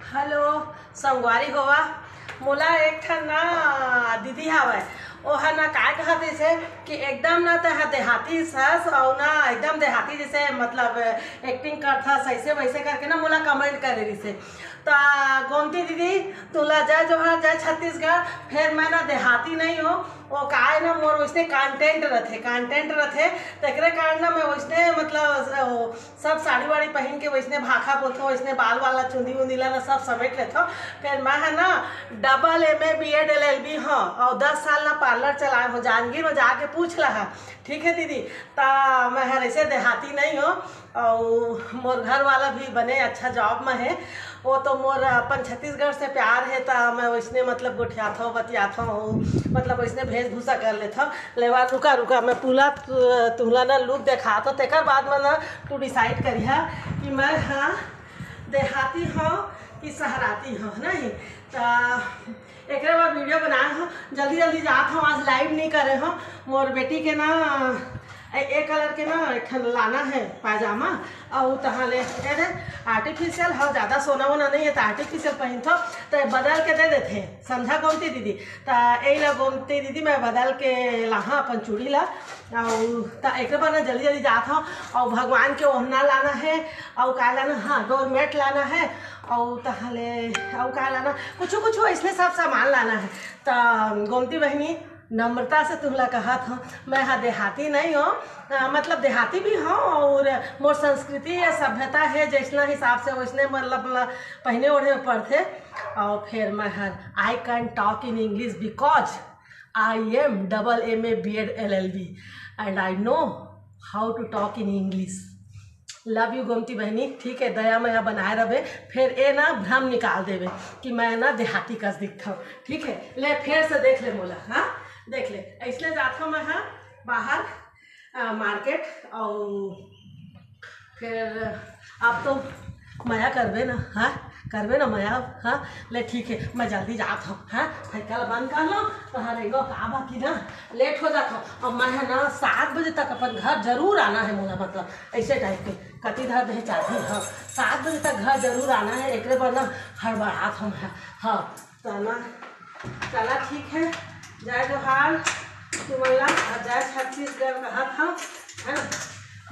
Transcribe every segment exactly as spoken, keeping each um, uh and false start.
Hello संगवारी हो, मोला एक ठन ना दीदी हावय, ओहा ना काय कहत रहिसे कि एकदम ना तैं ह देहाती हस, अउ ना एकदम देहाती जइसे मतलब एक्टिंग करथस, अइसे वइसे करके ना मोला कमेंट करे रहिसे। त गोमती दीदी, तुला जय जोहार, जय छत्तीसगढ़। फेर मैं ना देहाती नहीं हों, वो काय ना मोर वइसने कंटेंट रथे, कंटेंट रथे, तेकरे कारण ना मैं वइसने मतलब वो सब साड़ी वाड़ी पहिन के वइसने भाखा बोलथों, वइसने बाल वाला चुंदी उंदी ला ना सब समेट लेथों। फेर मैं ह ना double M A B Ed L L B हों, अउ दस साल ना पार्लर चलाए हों, जांजगीर में जाके पूछ लहा, ठीक है दीदी। त मैं हर अइसे देहाती नहीं हों, अउ मोर घर वाला भी बने अच्छा जॉब में हे। वो तो मोर अपन छत्तीसगढ़ से प्यार हे, त मैं वइसने मतलब गोठियाथों, बतियाथों, मतलब वइसने वेशभूषा कर लेथों। लेवा रुका रुका, मैं पूरा तु-, तुहला ना लुक देखाथों, तेकर बाद में ना तू डिसाइड करिहा कि मैं ह देहाती हों कि सहराती हों, नहीं? त एकरे बर वीडियो बनाए हों, जल्दी जल्दी जात हों, आज लाइव नहीं करे हों। मोर बेटी के ना ए, ए कलर के ना एक ठन लाना हे पायजामा, अउ तहाँ ले ए दे आर्टिफिशियल ह, ज्यादा सोना वोना नहीं हे त आर्टिफिशियल पहिनथों, त बदल के दे देथे, समझा गोमती दीदी? त एला गोमती दीदी मैं बदल के लाहा अपन चूड़ी ला, अउ त एकरे बर ना जल्दी जल्दी जात हों। अउ भगवान के ओढ़ना लाना हे, अउ का लाना, हाँ, डोरमेट लाना हे, अउ तहाँ ले अउ का लाना, कुछ कुछ अइसने सब सामान लाना हे। त गोमती बहिनी, नम्रता से तुमला कहत हों, मैं ह देहाती नहीं हों, अ, मतलब देहाती भी हों, अउ मोर संस्कृति या सभ्यता हे, जइसना हिसाब से वइसने मतलब ला पहिने ओढ़े में पड़थे। अउ फेर मैं हर, I can talk in English because I am double M A B Ed L L B and I know how to talk in English। Love you Gomti बहिनी, ठीक है, दया मया बनाए रहे। फेर ए ना भ्रम निकाल देबे कि मैं ना देहाती कस दिखथों, ठीक है। ले फेर से देख ले मोला, हाँ, देख ले, अइसने जाथों मैं ह बाहर, आ, मार्केट, अउ फेर अब तो मया करबे ना, हाँ, करबे ना मया, हाँ। ले ठीक है, मैं जल्दी जात हों, हाँ, साइकिल बंद कर लो, तोहर एगो का बा कि ना लेट हो जात हों। अब मैं ह ना सात बजे तक अपन घर जरूर आना हे मोला, मतलब अइसे टाइप के कति धर दे चाबी, हाँ, सात बजे तक घर जरूर आना हे, एकरे बर ना हड़बड़ात हों मैं ह, हाँ। चला, चला ठीक हे, जय जोहार तुमन ला, अउ जय छत्तीसगढ़ कहत हों, है ना?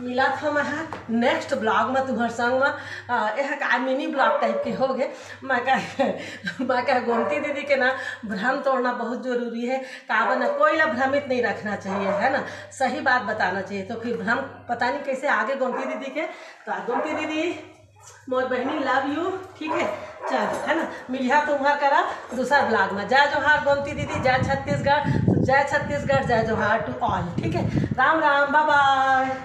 मिलत हों मैं ह नेक्स्ट ब्लॉग में तुहर संग में। अ, एह का मिनी ब्लॉग टाइप के हो गे। मैं कह, मैं कह गोमती दीदी के ना भ्रम तोड़ना बहुत जरूरी हे। काबर ना, कोई ला भ्रमित नहीं रखना चाहिए, है ना? सही बात बताना चाहिए। तो फिर भ्रम पता नहीं कैसे आगे गोमती दीदी के। तो गोमती दीदी, मोर बहिनी, लव यू, ठीक है। चल, है ना, मिलिहा तुम्हर करा दूसर ब्लॉग में। जय जोहार गोमती दीदी, जय छत्तीसगढ़, जय छत्तीसगढ़, जय जोहार टू ऑल, ठीक है। राम राम, बाय बाय।